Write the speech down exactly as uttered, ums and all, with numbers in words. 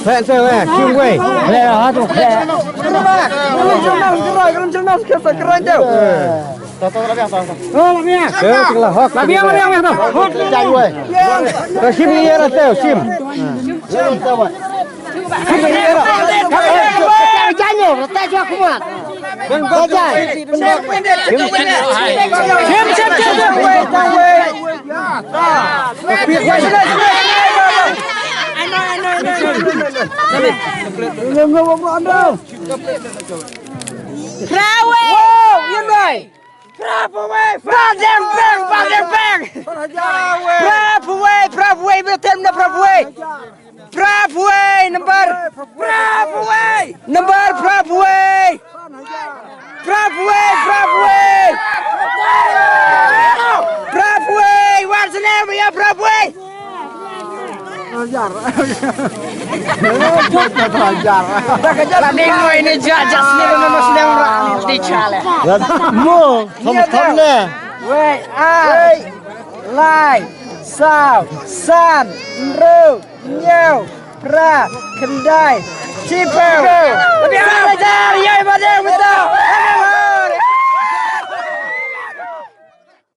Khleh te wei, kim wei. Khleh ha tu khleh. Oh, la biang. Te tu la hok. La biang, la biang, la biang. Hok. Jai wei. Ka shim ni era te shim. Shim ni era. Jai ni, rata jua kumar. Jai. Shim, shim, shim, shim. Bravo! Wow, yun boy! Bravo, way! Bravo, bang, bang, bang! Bravo, way! Bravo, way! Bravo, way! Bravo, way! Number! Bravo, way! Number, bravo, way! Bravo, way! Bravo, way! Bravo, way! What's the name? Yeah, bravo, way! Hajar. Hajar. Ba ding mo ini ja, ja sini mo mas dang ra ni ti chale. Mo, thom thom ne. Wei, a. Lai, saw, san, ru, nyau, pra, khyndai, chipew.